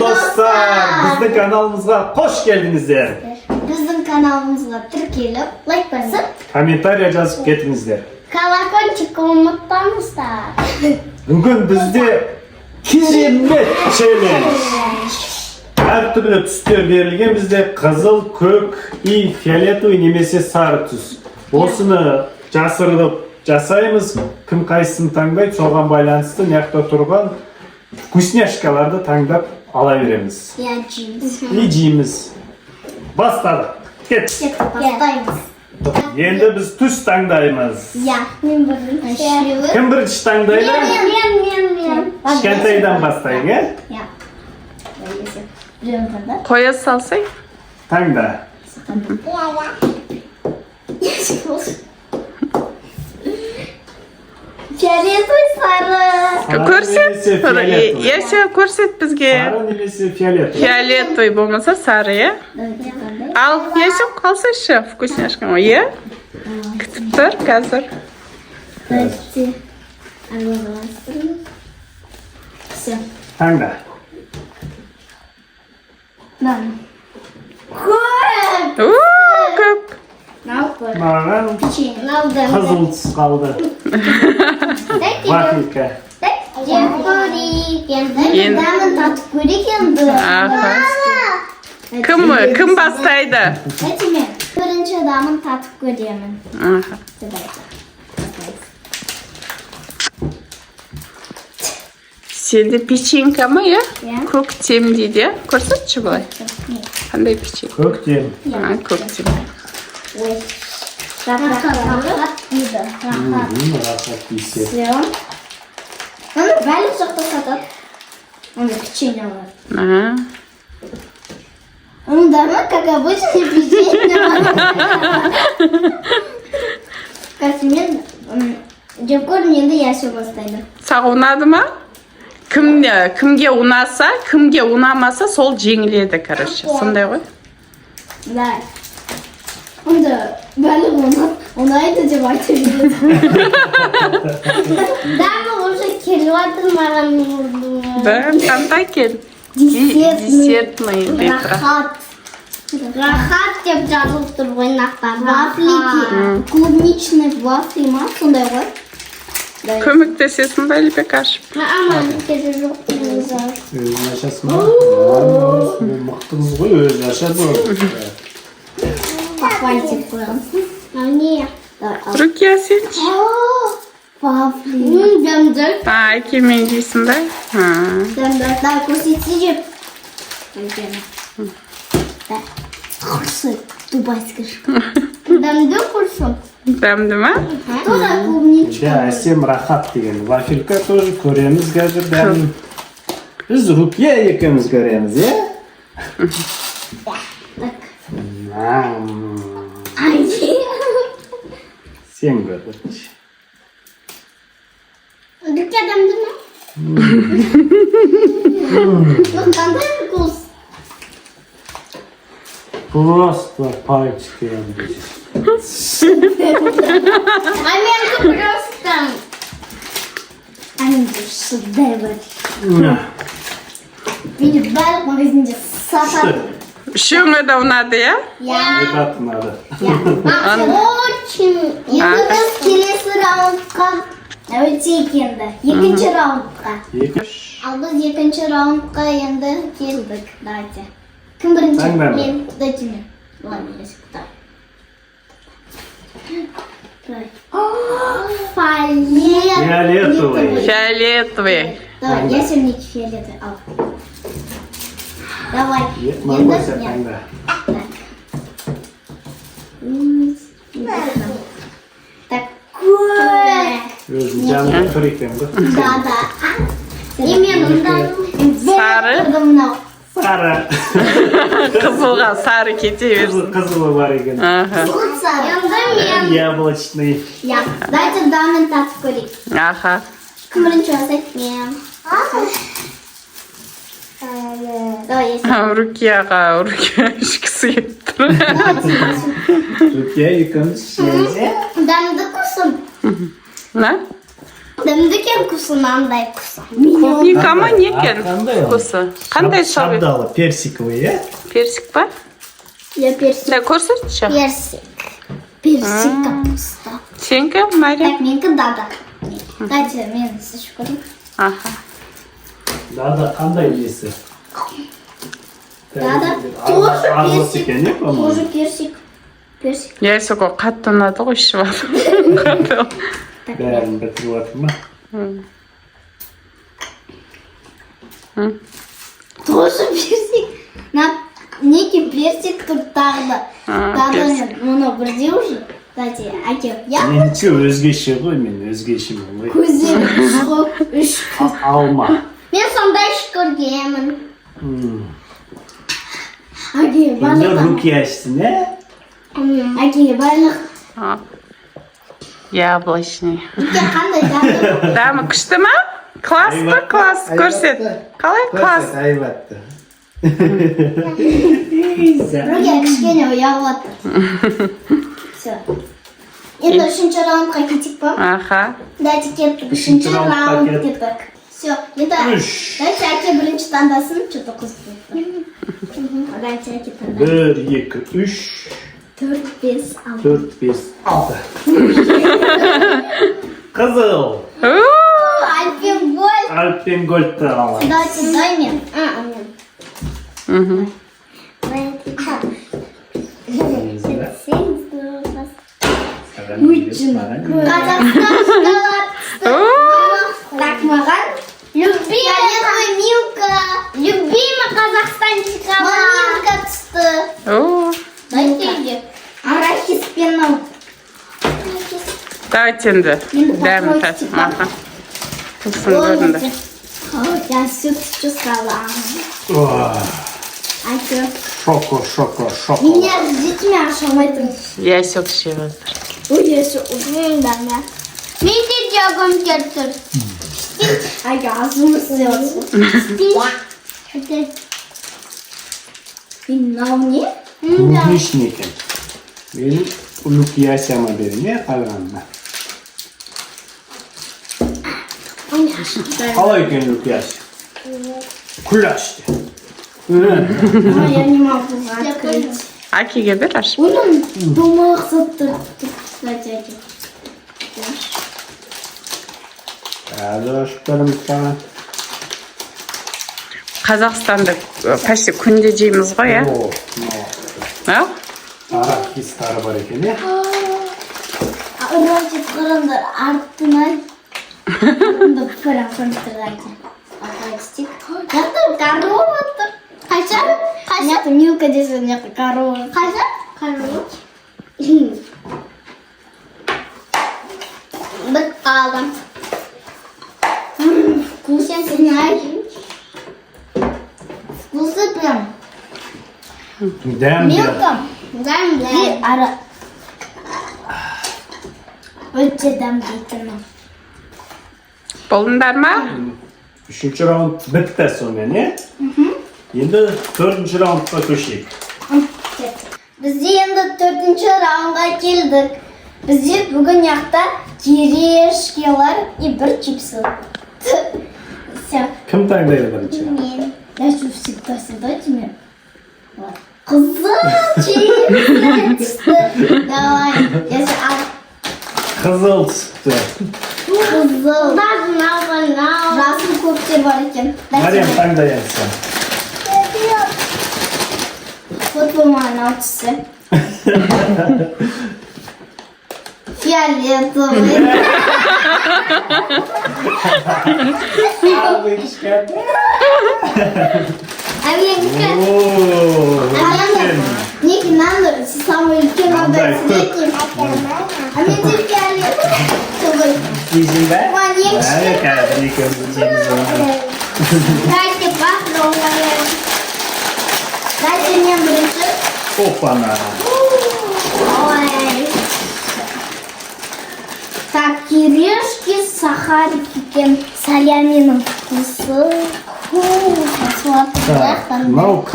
Достар! Біздің каналымызға қош келдіңіздер. Біздің каналымызға тіркеліп, лайк басып, Комментарий жазып кетіңіздер. Колокольчик ұмытпаңыздар. Бүгін бізде керемет челлендж. Әртүрлі түстер берілген бізде: қызыл, көк и фиолетовый немесе сары түс. Осыны жасырып жасаймыз. Кім қайсысын таңдайды, соған байланысты мына жақта тұрған вкусняшкаларды таңдап ала береміз. Иә, жейміз. И жейміз. Бастадық. Кет. Кеттік, бастаймыз. Енді біз түс таңдаймыз. Иә, мен бірінші. Кім бірінші таңдайды? Мен, мен, мен. Кішкентайдан бастайық, иә? Иә. Біреуін таңда. Қоя салсай. Таңда. Иә. Фиолетовый, сары. Сары Көрсет. немесе фиолетовый. Яся, көрсет бізге. Сары немесе фиолетовый. Фиолетовый болмаса сары, иә? Давайте таңдайық. Ал, Яся, қалсайшы вкусняшканы, иә? Күтіп тұр қазір. Давайте араластырып. Все. Таңда. Мынаны. Көк! У, көк. Мынау көк. Маған Печенье. Мынау дәмді. қызыл түс қалды. Дайте Вафелька. жеп көрейік енді. Енді. Дәмін татып көрейік енді. Аха. Кім бастайды? Давайте мен бірінші дәмін татып көремін. Аха. Давайте. Сенде печенька ма, иә? Иә. Көктем дейді, иә? Көрсетші былай. Қандай печенье? Көктем. А, көктем. Ой. Рахат, рахат дейді. Рахат. Рахат десе. Все. Оны барлық жақта сатады. Оны печеньелар. А. Оның дәмі как обычный печенье. Қазір мен жеп көрдім, енді Яся бастайды. Саған ұнады ма? Кім, кімге ұнаса, кімге ұнамаса, сол жеңіледі, короче. Сондай ғой. Да. Онда барлығы ұнайды деп айта береді. Дәмі уже келіп жатыр маған. Да, қандай екен? Десертный. Десертный дейді. Рахат. Рахат деп жазылып тұр ғой мына. Вафли, клубничный вафли ма, сондай ғой. Көмектесесің ба, Әлібек, ашып? Аман, керек жоқ. Өзің ашасың ба? Мықты қыз ғой, өзі ашады ғой. Похвалить етіп қойғансың. А не? Давай, ал. Рукия, сенші. Вафли. Дәмді. А, әкемен жейсің ба? А. Дәмді. Давай, көрсетсе жеп. Да. Құрсы, дубайский шоколад. Дәмді құрсы. Дәмді ма? Тоже клубничка. Иә, Әсем рахат деген вафелька тоже көреміз қазір дәмін. Біз Рукия екеуміз көреміз, иә? Так. Мам. Ай. Сен көр бірінші. Рукия, дәмді ма? Ну, қандай вкус? Просто пальчики оближешь. А менікі просто. А менікі шедевр. Менде барлық магазинде сатады. Үшеуіңе де ұнады, иә? Иә. Ребят, надо. Иә. Очень. Енді біз келесі раундқа өтейік енді. Екінші раундқа. Екі. Ал біз екінші раундқа енді келдік. Давайте. Кім бірінші? Таңдама. Мен. Дайте мен. Ладно, я давай. Давай. Фиолетовый. Фиолетовый. Фиолетовый. Давай, я сегодня фиолетовый. Ал. Давай. Маргося, Енді мен. таңда. Так. Так. Көк. Өзің жанында тұр екен ғой. Да, да. И мен мында. Сары. Мынау. Сары. Қызылға сары кете Қызыл, берсін. қызылы бар екен. Аха. Сары. Енді мен. Яблочный. Я. Давайте дәмін татып көрейік. Аха. Кім бірінші бастайды? Мен. Давай, я. Рукияға, Рукия ішкісі келіп тұр. Рукия екеуміз ішеміз, иә? Дәмді құрсын. На? Дәмді екен вкусы, мынандай вкусы. Клубника ма, не екен? Қандай ол? Вкусы. Қандай шабы? Шабдалы, персиковый, иә? Персик па? Я персик. Да, көрсетші. Персик. Персик, капуста. Сенікі, Мария? Так, менікі дада. Давайте мен ішіп көрейін. Аха. Дада қандай несі? Дада тоже Арбуз персик. екен, иә, по-моему? Тоже персик. Персик. Ясек ол қатты ұнады ғой, ішіп алып. Бәрін бітіріп жатыр ма? Тоже персик. На некий персик тут тағы да. А, Дада персик. мен мұны бірдей уже. Давайте, әке. Я Менікі өзгеше ғой, мен өзгешемін ғой. көздері үш қой, үш. Алма. Мен сондай іш көргенмін. Әке, Енді барлық. Руки ашсын, иә? Әке, барлық. А. Яблочный. Әке, қандай дәмді? Дәмі күшті ма? Класс па, класс? Көрсет. Қалай класс? Айбатты. Руки кішкене ұялып жатыр. Все. Енді үшінші раундқа кетейік па? Аха. Давайте кеттік. Үшінші Үшінші раундқа раунд кеттік. кеттік. Все, енді Үш. давайте әке бірінші таңдасын, что-то қызық болып тұр. Давайте әке таңдасын. Бір, екі, үш, Төрт, бес, алты. төрт, бес, алты. Қызыл. У, Альпенгольд. Альпенгольдті аламыз. Давайте дай мен. А, мен. Қазақстан шоколад. У, Так, маған. Любимая Милка. Любимый Қазақстан шоколад. Милка түсті. У. Дайте үйге. Арахис пен мынау. Давайте енді. Енді Дәмін попробуйте, татсын. па? Аха. Тусын көрінді. Ой, я сүт чувствовала. О, Әке. Шоко, шоко, шоко. Меня с детьми ашамайтын. Ясек жеп жатыр. Ой, я все умею, да, да. Мен де жегім келіп тұр. Әке, азымыз істеп. Мынау не? Клубничный екен. Менің Лукьясяма берейін, иә, қалғанына. Қалай екен Лукьяся? Күләш де. Я не могу открыть. Әкеге бер ашып. Оның домалақ зат тұр. Давайте, әке. Қазір ашып береміз саған. Қазақстанда почти күнде жейміз ғой, иә? О, мынау А? арахистары бар екен, иә? Ұрып қараңдар, артынан. Артында прям көрініп әке. Апай, Жақта корова тұр. Қайша? Қайша? Милка десе, мына жақта корова. Қайша? Корова. Бір қалдым. Вкусный. Вкусы прям. Дәмді. Милка. Дәмді. И ара. Өте дәмді екен. Болдыңдар ма? Үшінші раунд бітті сонымен, иә? Енді төртінші раундқа көшейік. Бізде енді төртінші раундқа келдік. Бізде бүгін жақта кириешкилар и бір чипсы. Все. Кім таңдайды бірінші? Мен. Я что, всегда всегда тебе? Вот. Қызыл чипсы түсті. Давай. Я Қызыл түсті. Қызыл. Жасыл көктер бар екен. Мариям, таңдай енді сен. Вот бұл маған ал түсі. Фиолетовый. Алды кішкентай. А менікі. О, А неге мынаны самый үлкен Мынандай мынандай көк. средний. А менде фиолетовый. Жейсің бе? Оған ең Әлі кішкентай. қазір екеуміз жейміз оны. Давайте попробуем. Давайте мен бірінші. Опана. Ой. Так, кириешки, сахарики екен. Саляминың вкусы. Фу, Так, мынау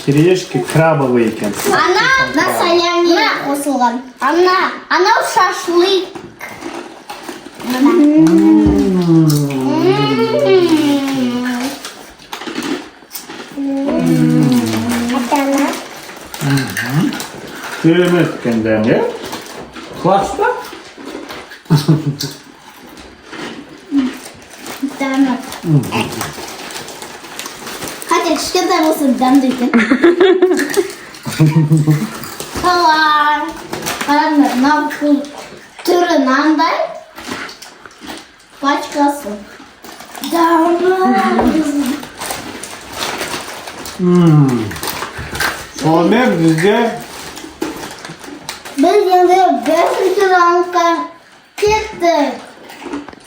кириешки крабовый екен. Ана на салями қосылған. Ана, анау шашлык. Мына. Атана. Керемет екен дәмі, иә? Класс па? Дәмі. Хотя кішкентай болса, дәмді екен. Қалай? Қараңдар, мынау бұл түрі мынандай. Пачкасы. Дәмі. Сонымен бізде Біз енді бесінші раундқа кеттік.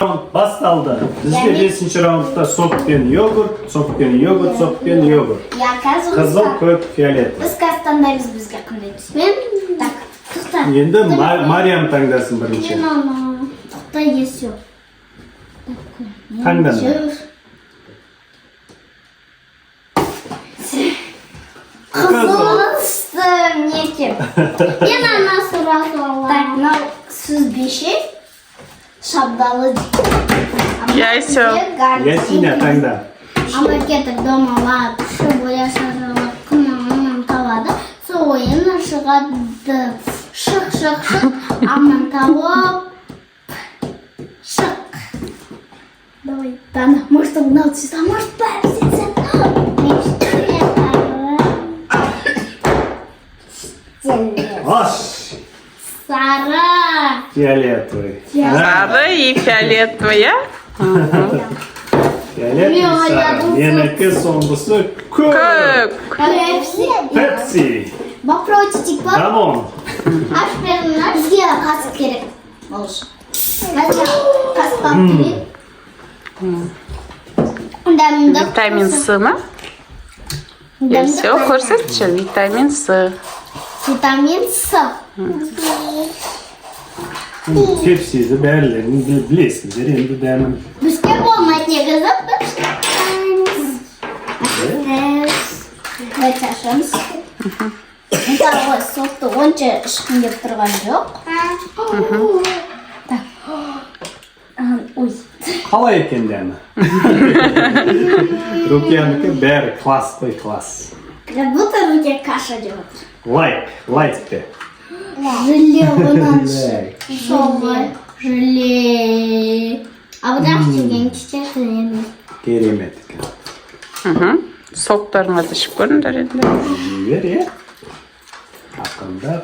Раунд басталды. Бізде Яғни- бесінші раундта сок пен йогурт, сок пен йогурт, сок пен йогурт. Я қазір Қызыл, көк, фиолетовый. Біз қазір таңдаймыз, бізге қандай түс. Мен так, тоқта. Енді Мариям таңдасын бірінші. Мен ана тоқта есу. Таңдама. Қызыл түсті неке. Мен ана сразу аламын. Так, мынау сүзбеше шабдалы дейді. Ясю. Ясина, таңда. Ама кетіп домалап, күші боя шашалап, қымын табады. Сол ойын шығады. Шық, шық, шық, аман тауып, шық. Давай, Дана, может, мынау түседі, а может, бәрі түседі. Мен сары. Аш! Сары. Фиолетовый. Сары и фиолетовый, иә? Фиолетовый, Мен сары. ойладым, Менікі соңғысы көк. Көк. Пепси. Пепси. Попробуйте, типа. Дамон. Аш беріңдер. Бізге қасық керек. Ол үшін. Бізге қасық алып келейік. Дәмді. Витамин С ма? Дәмді. Все, көрсетші, витамин С. Витамин С. Пепсиді бәрілерің білесіңдер енді дәмін. Бізге болмайды негізі. Давайте ашамыз. Мысалы, сокты онша ішкім келіп тұрған жоқ. Так. Ой. Қалай екен дәмі? Рукиянікі бәрі класс қой, класс. Как будто руке каша деп отыр. Лайк, лайк те. Желе бұдан Лайк. Шоғы. Желе. А бұдан жеген кішкене. Керемет екен. Соктарыңызды ішіп көріңдер енді. Жей бер, иә. Ақырындап.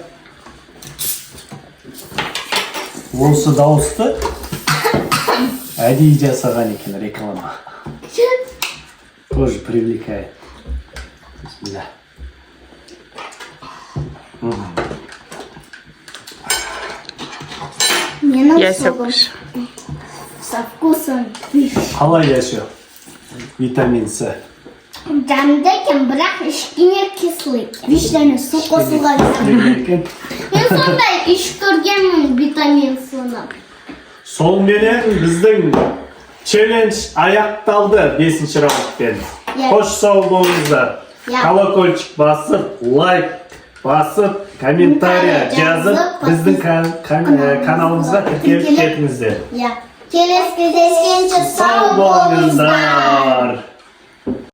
Осы дауысты әдейі жасаған екен реклама. Тоже привлекает. Бисмилля. Менің Ясек. согым со вкусом. Қалай, Ясё? Витамин С. Дәмді екен, бірақ ішкене кислый екен. Вишнямен су қосылған. Екен. Мен сондай іш көргенмін витамин С-ны. Сонымен біздің челлендж аяқталды бесінші раундпен. Иә. Қош, сау болыңыздар. Иә. Колокольчик басып, лайк басып, комментария Комментарий жазып, жазып, біздің каналымызға тіркеліп Тіркеліп. кетіңіздер. Иә. Келесі кездескенше Сау сау болыңыздар. болыңыздар.